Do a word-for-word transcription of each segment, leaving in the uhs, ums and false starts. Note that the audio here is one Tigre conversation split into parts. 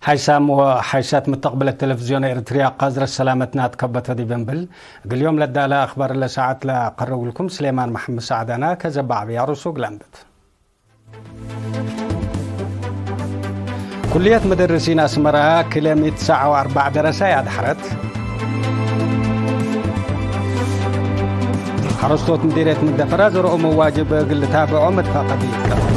ኣይሳም ወሓይሳት ምተቅብለት ቴሌቪዝዮን ኤረትርያ፣ ቃዝረት ሰላመትና ትከበቶ ዲብ እንብል፣ እግል ዮም ለዳለ አክባር ለሰዓት ለአቀርብልኩም ስሌማን መሐመድ ሰዓዳና። ከዘባዕ ብያሩሱ ግላምብት። ኩልየት መደርሲን አስመራ ክለ ሚእት ሰዕ ወአርበዕ ደረሳይ አድሐረት። ሐረስቶት ምዲርየት ምደፈራ ዘርኦም ዋጅብ እግል ልታብዖ መትፋቀዲ ቀርበ።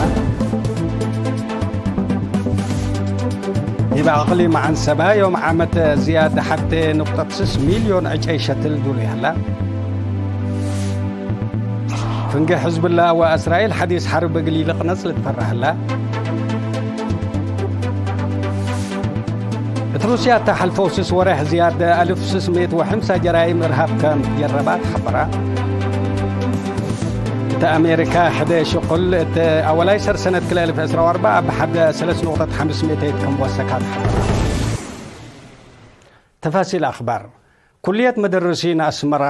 ዲብ አቅሊም ዐንሰበ ዮም ዓመት ዝያድ ሐቴ ንቁጠት ስስ ሚልዮን ዕጨይ ሸትል ዱሉይ ሀላ። ፍንጌ ሕዝብላ ወእስራኤል ሐዲስ ሐርብ እግል ኢልቅነጽ ልትፈረህ ህላ። እት ሩስያ እተ ሐልፈው ስስ ወሬሕ ዝያድ አልፍ ስስ ምእት ወሐምሳ ጀራይም እርሃብ ከም ትጀረባት ሐበራ። እተ አሜሪካ ሕደ ሽቁል እት አወላይ ሰር ሰነት ክልኤ አልፍ ዕስራ ወአርበዕ እብ ሐደ ሰለስ ንቁጠት ሐምስ ምእተይት ከም ወሰካት ሐበራ። ተፋሲል አክባር። ኩልየት መደርሲን አስመራ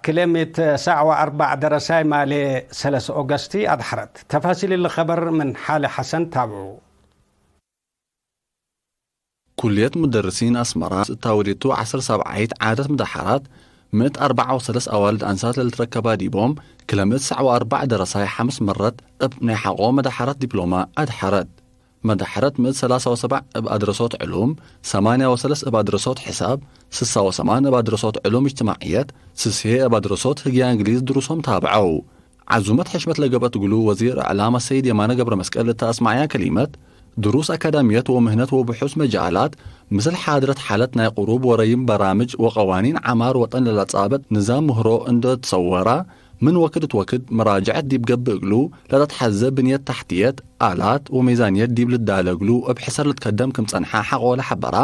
ክለ ሚእት ሰዕ ወአርበዕ ደረሳይ ማሌ ሰለስ ኦገስቲ አድሐረት። ተፋሲል እሊ ኸበር ምን ሓሊ ሐሰን ታብዑ። ኩልየት መደርሲን አስመራ እታ ወዴቱ ዐስር ሰብዓይት ዓደት መደሐራት ምእት አርበዕ ወሰለስ አዋልድ አንሳት ለልትረከባ ዲቦም ክለ ምእት ሰዕ ወአርበዕ ደረሳይ ሐምስ መረት እብ ናይ ሐቆ መደሐረት ዲፕሎማ አድሐረት። መደሐረት ምእት ሰላሳ ወሰብዕ እብ አድረሶት ዕሉም፣ ሰማንያ ወሰለስ እብ አድረሶት ሕሳብ፣ ስሳ ወሰማን እብ አድረሶት ዕሉም እጅትማዕየት፣ ስስ ህዬ እብ አድረሶት ህግያ እንግሊዝ ድሩሶም ታብዐው። ዐዙመት ሕሽመት ለገብአት እግሉ ወዚር እዕላም አሰይድ የማነ ገብረመስቀል እተ አስመዐያ ከሊመት፣ ድሩስ አካዳምየት ወምህነት ወብሑስ መጃላት፣ ምስል ሓድረት ሓለት ናይ ቅሩብ ወረይም በራምጅ ወቀዋኒን ዐማር ወጠን ለለጻብጥ ንዛም ምህሮ እንዴ ትሰወራ፣ ምን ወክድ እት ወክድ መራጅዐት ዲብ ገብእ እግሉ ለተትሐዜ ብንየት ተሕትየት፣ አላት ወሜዛንየት ዲብ ልዳለ እግሉ እብ ሕሰር ልትከደም ክም ጸንሐ ሐቆለ ሐበራ።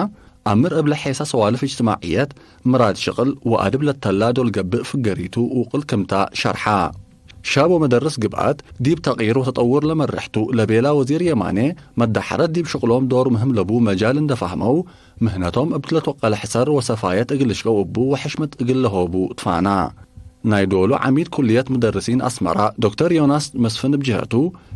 አምር እብለ ሔሰ ሰዋልፍ እጅትማዕየት፣ ምራድ ሽቅል ወአድብ ለተላ ዶል ገብእ ፍገሪቱ ውቅል ክምታ ሸርሐ። ሻብ ወመደርስ ግብአት ዲብ ተቅይር ወተጠውር ለመርሕቱ ለቤላ ወዚር የማኔ፣ መዳሐረት ዲብ ሽቅሎም ዶር ምህም ለቡ መጃል እንዴ ፋህመው፣ ምህነቶም እብ ለትወቀለ ሕሰር ወሰፋየት እግል ልሽቀው እቡ ወሕሽመት እግል ለሆቡ ትፋና። ናይ ዶሉ ዐሚድ ኩልየት ሙደርሲን አስመራ ዶክተር ዮናስ መስፍን እብ ጀሀቱ፣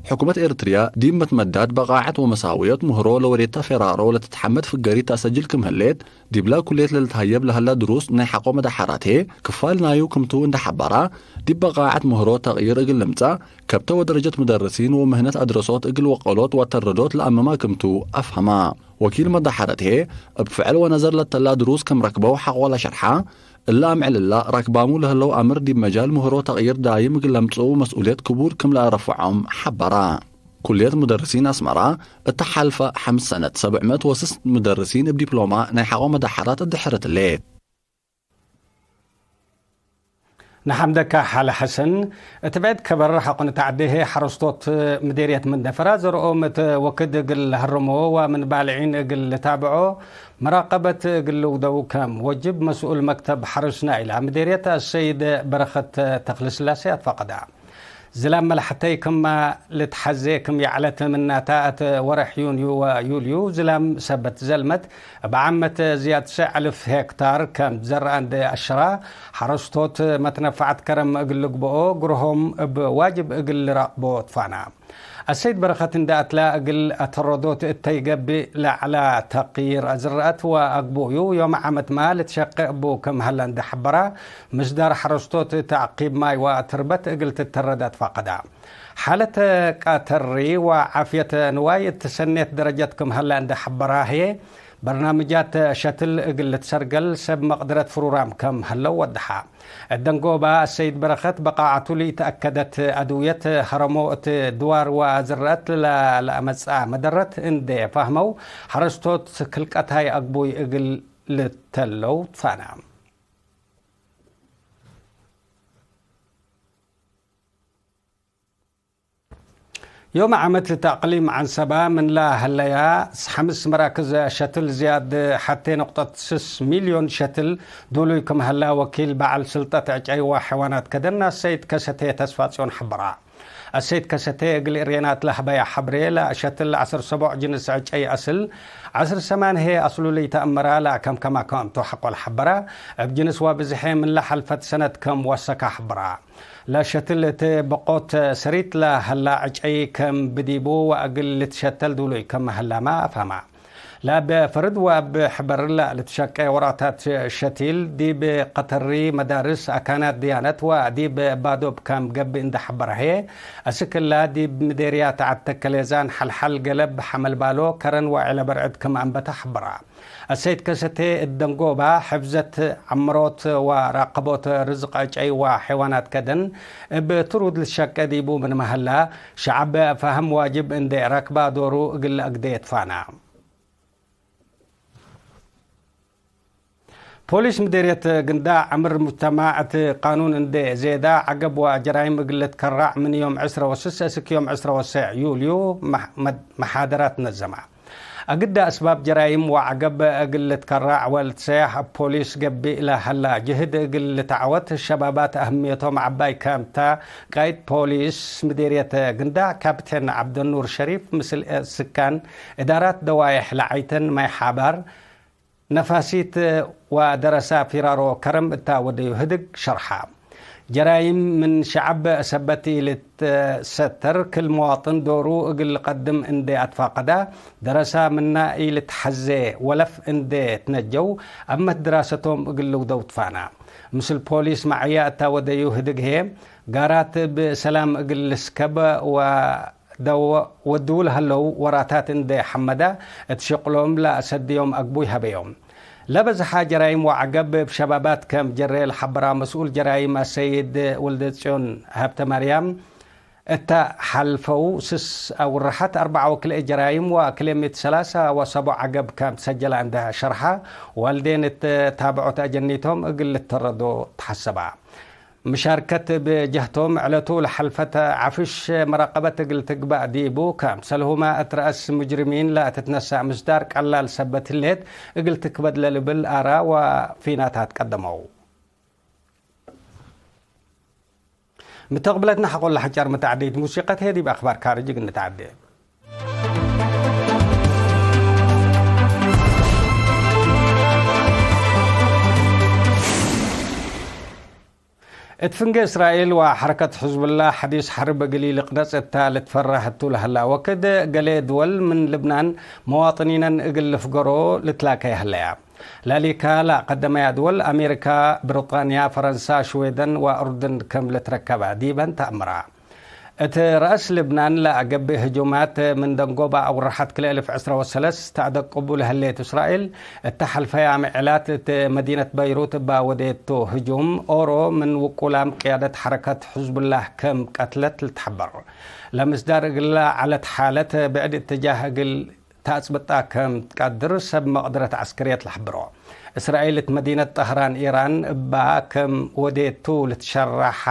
ሕኩመት ኤረትርያ ዲብ መትመዳድ በቃዐት ወመሳውየት ምህሮ ለወዴተ ፌራሮ ለትትሐመድ ፍገሪት ተአሰጅል ክም ህሌት፣ ዲብላ ኩልየት ለልትሀየብ ለሀላ ድሩስ ናይ ሐቆ መደሐራቴ ክፋል ናዩ ክምቱ እንዴ ሐበራ፣ ዲብ በቃዐት ምህሮ ተቅይር እግል ልምጸእ፣ ከብተ ወደረጀት ሙደርሲን ወምህነት አድረሶት እግል ወቀሎት ወተረዶት ለአምማ ክምቱ አፍሀማ። ወኪል መደሐረቴ እብ ፍዕል ወነዘር ለተላ ድሩስ ክም ረክበው ሐቆ ለሸርሐ፣ እለ አምዕልላ ራክባሙ ለህለው አምር ዲብ መጃል ምህሮ ተቅይር ዳይም እግል ለምጽኡ መስኡልየት ክቡድ ክም ለአረፍዖም ሐበራ። ኩልየት ሙደርሲን አስመራ እተ ሐልፈ ሐምስ ሰነት ሰብዕ ምእት ወስስ ሙደርሲን እብ ዲፕሎማ ናይ ሐቆ መደሐራት እድሕርት ህሌት። ነሐምደከ ሐለ ሐሰን። እት ብዕድ ከበር ሐቆ ንተዐዴ ህዬ ሐረስቶት ምዴርየት ምንደፈራ ዘርኦም እት ወክድ እግል ለሀርሞ ወምን ባልዒን እግል ልታብዖ መራቀበት እግል ልውደው ከም ወጅብ መስኡል መክተብ ሐርስ ናይላ ምዴርየት አሰይድ በረኸት ተክለስላሴ አትፋቀዳ። ዝላም መልሐተይ ክመ ልትሐዜ ክም ይዐለት ምናተ፣ እት ወሬሕ ዩንዩ ወዩልዩ ዝላም ሰበት ዘልመት እብ ዓመት ዝያድ ሰዕ እልፍ ሄክታር ከም ትዘረአ እንዴ አሸራ፣ ሐረስቶት መትነፈዐት ከረም እግል ልግብኦ ግርሆም እብ ዋጅብ እግል ልራቅቦ ትፋና። አሰይድ በረኸት እንዴ አትላ እግል አተረዶት እተይ ገብእ ለዐለ ተቅይር ዝረአት ወአግቡዩ ዮም ዓመትመ ልትሸቄ እቡ ክም ሀለ እንዴ ሐበራ፣ ምስዳር ሐረስቶት ተዕቂብ ማይ ወትርበት እግል ትተረድ አትፋቀዳ። ሓለት ቀተሪ ወዓፍየት ንዋይ እት ሰኔት ደረጀት ክም ሀለ እንዴ ሐበራ ህዬ፣ በርናምጃት ሸትል እግል ልትሰርገል ሰብ መቅድረት ፍሩራም ከም ሀለው ወደሐ። እት ደንጎባ አሰይድ በረኸት በቃዐቱ ለኢተአከደት አድውየት ሀረሞ እት ድዋር ወዝረአት ለለአመጽአ መደረት እንዴ ፋህመው፣ ሐረስቶት ክልቀታይ አግቡይ እግል ልተለው ትፋና። ዮም ዓመት እት አቅሊም ዐንሰበ ምን ለሀለያ ሐምስ መራክዝ ሸትል ዝያድ ሐቴ ንቁጠት ስስ ሚልዮን ሸትል ዱሉይ ክም ሀላ ወኪል በዐል ስልጠት ዕጨይ ወሐይዋናት ከደን አሰይድ ከሰቴ ተስፋጽዮን ሐበራ። አሰይድ ከሰቴ እግል እሬናት ለሀበያ ሐብሬ፣ ለሸትል ዐስር ሰቦዕ ጅንስ ዕጨይ አስል፣ ዐስር ሰማን ህዬ አስሉ ለኢተአመራ ለአከምከማ ክምቱ ሐቆ ለሐበራ። እብ ጅንስ ወብዝሔ ምን ለሐልፈት ሰነት ከም ወሰከ ሐበራ። ለሸትል እት በቆት ሰሪት ለሀላ ዕጨይ ከም ብዲቡ ወእግል ልትሸተል ዱሉይ ክም ሀላመ አፍሀማ። ለእብ ፈርድ ወእብ ሕበር ለልትሸቄ ወራታት ሸቲል፣ ዲብ ቀተሪ መዳርስ፣ አካናት ድያነት ወዲብ ባዶብ ከም ገብእ እንዴ ሐበረ ህዬ፣ አስክ እላ ዲብ ምዴርያት ዐድ ተከሌዛን ሐልሐል ገለብ ሐመልባሎ፣ ከረን ወዔለበርዕድ ክም አንበተ ሐበራ። አሰይድ ከሰቴ እት ደንጎባ፣ ሕፍዘት ዐምሮት ወራቀቦት ርዝቅ ዕጨይ ወሐይዋናት ከደን እብ ትሩድ ልትሸቄ ዲቡ ምንመ ሀላ፣ ሸዐብ ፋህም ዋጅብ እንዴ ረክባ ዶሩ እግል አግዴ ትፋና። ፖሊስ ምዴርየት ግንዳዕ ዕምር ሙጅተማዕ እት ቃኑን እንዴ ዜዳ፣ ዐገብ ወጀራይም እግል ልትከራዕ ምን ዮም ዕስረ ወስስ እስክ ዮም ዕስረ ወሰዕ ዩልዩ መሕ-፣ መድ-፣ መሓደራት ነዘማ። አግዳ አስባብ ጀራይም ወዐገብ እግል ልትከራዕ ወልትሰያሕ እብ ፖሊስ ገብእ ለሀላ ጅህድ እግል ልትዐወት ሸባባት አህምየቶም ዐባይ ከም ተ፣ ቃይድ ፖሊስ ምዴርየት ግንዳዕ ካፕቴን ዐብደኑር ሸሪፍ ምስል ስካን እዳራት ደዋዬሕ ለዐይተን ማይ ሓባር፣ ነፋሲት ወደረሳ ፊራሮ ከረም እታ ወደዩ ህድግ ሸርሐ። ጀራይም ምን ሸዐብ ሰበት ኢልትሰተር፣ ክል መዋጥን ዶሩ እግል ልቀድም እንዴ አትፋቀዳ፣ ደረሳ ምና ኢልትሐዜ ወለፍ እንዴ ትነጀው፣ አመት ድራሰቶም እግል ልውደው ትፋና። ምስል ፖሊስ መዐያ እታ ወደዩ ህድግ ህዬ፣ ጋራት እብ ሰላም እግል ልስከብ ወ-፣ ደወ-፣ ወድውል ሀለው ወራታት እንዴ ሐመዳ፣ እት ሽቅሎም ለአሰድዮም አግቡይ ሀበዮም። ለበዝሐ ጀራይም ወዐገብ እብ ሸባባት ከም ጀሬ ለሐበራ መስኡል ጀራይም አሰይድ ወልደጽዮን ሀብተማርያም፣ እተ ሐልፈው ስስ አውርሐት አርበዓ ወክልኤ ጀራይም ወክልኤ ምእት ሰላሳ ወሰቦዕ ዐገብ ከም ትሰጀላ እንዴ ሸርሐ፣ ዋልዴን እት ታብዖት አጀኒቶም እግል ልተረዶ ተሐሰባ። ምሻርከት እብ ጀህቶም፣ ዕለቱ ለሐልፈት ዐፍሽ መራቀበት እግል ትግባእ ዲቡ፣ ከምሰልሁመ እት ረአስ ሙጅሪሚን ለትትነሳእ ምስዳር ቀላል ሰበት ህሌት እግል ትክበድ ለልብል አራ ወፊናታት ቀደመው። ምተቅብለትና ሐቆ ለሐጫር መተዓደይት ሙሲቀት ህዬ ዲብ አክባር ካርጅ እግል ንትዓዴ። እት ፍንጌ እስራኤል ወሐረከት ሕዝቡላህ ሐዲስ ሐርብ እግል ኢልቅረጽ እተ ልትፈራህ እቱ ለሀላ ወክድ፣ ገሌ ድወል ምን ልብናን መዋጥኒነን እግል ልፍገሮ ልትላከየ ሀለያ። ላሊካ ለቀደመያ ድወል አሜሪካ፣ ብሪጣንያ፣ ፈረንሳ፣ ሽዌደን ወኡርድን ክም ልትረከበ ዲበን ተአምራ። እት ረአስ ልብናን ለአገብእ ህጁማት ምን ደንጎባ አውርሐት ክልኤ እልፍ ዕስረ ወሰለስ ተአደቅቡ ለህሌት እስራኤል፣ እተ ሐልፈያ ምዕላት እት መዲነት በይሩት እባ ወዴቱ ህጁም ኦሮ ምን ውቁላም ቅያደት ሐረከት ሕዝቡላህ ክም ቀትለት ልትሐበር። ለምስዳር እግላ ዐለት ሓለት ብዕድ እትጃህ እግል ተአጽብጣ ከም ትቀድር ሰብ መቅድረት ዐስከርየት ለሐብሮ። እስራኤል እት መዲነት ጠህራን ኢራን እባ ከም ወዴቱ ልትሸረሐ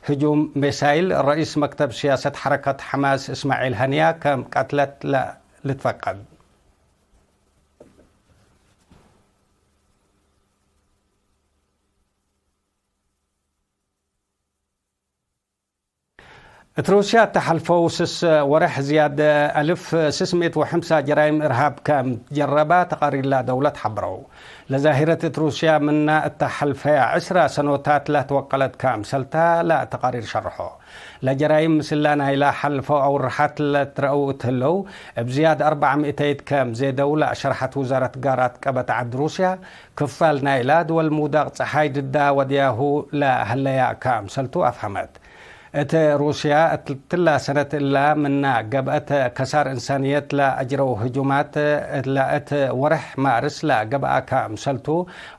ህጁም ሚሳይል፣ ረኢስ መክተብ ሲያሰት ሐረከት ሐማስ እስማዒል ሀኒያ ከም ቀትለት ለ-፣ ልትፈቀድ። እት ሩስያ እተ ሐልፈው ስስ ወሬሕ ዝያድ አልፍ ስስ ምእት ወሐምሳ ጀራይም እርሃብ ከም ጀረባ ተቃሪርላ ደውለት ሐብረው። ለዛሂረት እት ሩስያ ምና እተ ሐልፈያ ዕስራ ሰኖታት ለትወቀለት ከምሰልታ ለተቃሪር ሸርሖ። ለጀራይም ምስላ ናይላ ሐልፈው አውርሐት ለትረአው እት ህለው፣ እብ ዝያድ አርበዕ ምእተይት ከም ዜደው ለአሸርሐት ውዛረት ጋራት ቀበት ዐድ ሩስያ፣ ክፋል ናይላ ድወል ምውዳቅ ጸሓይ ድዳ ወድያሁ ለሀለያ ከምሰልቱ አፍሀመት። እት ሩስያ እትላ ሰነት እላ ምና ገብአት ከሳር እንሳንየት ለአጅረው ህጁማት ለእት ወርሕ ማርስ ለገብአ ከምሰልቱ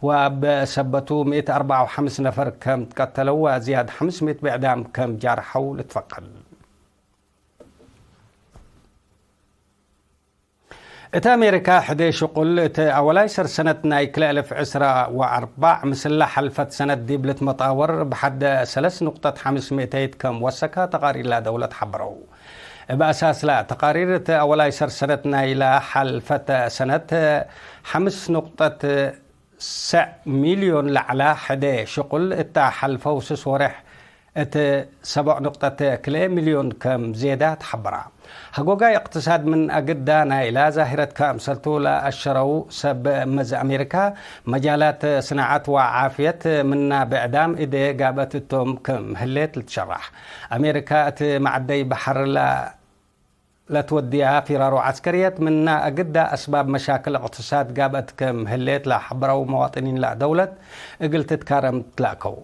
ወእብ ሰበቱ ምእት አርበዕ ወሐምስ ነፈር ከም ትቀተለው ወዝያድ ሐምስ ምእት ብዕዳም ከም ጃርሐው ልትፈቀድ። እት አሜሪካ፣ ሕዴ ሽቁል እት አወላይ ሰር ሰነት ናይ ክልኤ እልፍ ዕስራ ወአርበዕ ምስላ ሐልፈት ሰነት ዲብ ልትመጣወር፣ ብሐደ ሰለስ ንቁጠት ሐምስ ምእተይት ከም ወሰካ ተቃሪር ለደውለት ሐበረው። እብ አሳስ ለተቃሪር፣ እት አወላይ ሰር ሰነት ናይላ ሐልፈት ሰነት፣ ሐምስ ንቁጠት ሰዕ ሚልዮን ለዐላ ሕዴ ሽቁል እተ ሐልፈው ስስ ወሬሕ እት ሰቦዕ ንቅጠት ክልኤ ሚልዮን ከም ዜዳ ተሐበራ። ሀጎጋይ እቅትሳድ ምን አግዳ ናይላ ዛሂረት ከምሰልቱ ለአሸረው ሰብ መዝ አሜሪካ፣ መጃላት ስናዐት ወዓፍየት ምና ብዕዳም እዴ ጋብአት እቶም ክም ህሌት ልትሸራሕ። አሜሪካ እት መዐደይ በሐር ለ ለትወድያ ፊራሮ ዐስከርየት ምነ አግዳ አስባብ መሻክል እቅትሳድ ጋብአት ክም ህሌት ለሐበረው መዋጥኒን ለደውለት እግል ትትካረም ትላከው።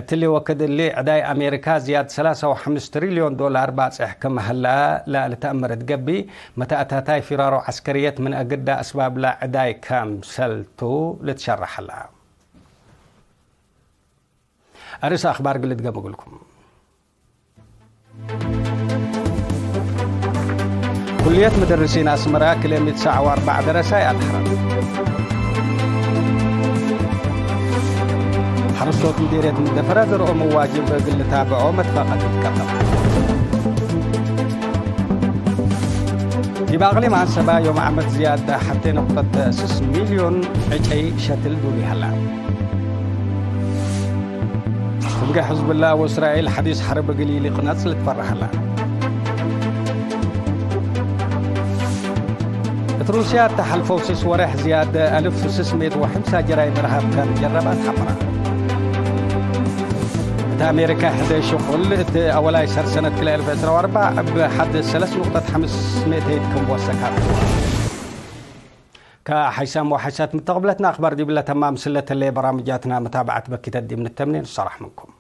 እትሊ ወክድ እሊ ዕዳይ አሜሪካ ዝያድ ሰላሳ ወሐምስ ትሪልዮን ዶላር ባጽሕ ክም ሀላ ለልትአመር እት ገብእ፣ መተአታታይ ፊራሮ ዐስከርየት ምን አግዳ አስባብ ለዕዳይ ከምሰልቱ ልትሸረሕ ሀላ። አርእስ አክባር ግልድ ገምግልኩም። ኩልየት ምደርሲን አስመራ ክልኤ ምእት ሰዕ ወአርበዕ ደረሳይ አድሐረት። ሐረስቶት ምዴርየት ምደፈረ ዘርኦም ዋጅብ እግል ልታብዖ መትፋቀት ኢትቀደም። ዲብ አቅሊም አንሰባ ዮም ዓመት ዝያድ ሐቴ ነቁጠት ስስ ሚልዮን ዕጨይ ሸትል ዱብ ይሀላ። ፍንጌ ሕዝብላ ወእስራኤል ሐዲስ ሐርብ እግል ኢሊቅነጽ ልትፈረሀላ። እት ሩስያ እተ ሐልፈው ስስ ወሬሕ ዝያድ አልፍ ስስ ምእት ወሐምሳ ጀራይም እርሃብ ከም ጀረባት ሐብራ። እት አሜሪካ ሕደ ሽቁል እት አወላይ ሰር ሰነት ክልኤ አልፍ ዕስራ ወአርበዕ እብ ሐድ ሰለስ ንቁጠት ሐምስ ምእተይት ክም ወሰካት። ከሐይሳም ወሐይሳት ምተቅብለትና አክባር ዲብለ ተማም ስለተሌ በራምጃትና መታብዐት በኪተት ዲብ ንተምኔ ንሰራሕ ምንኩም።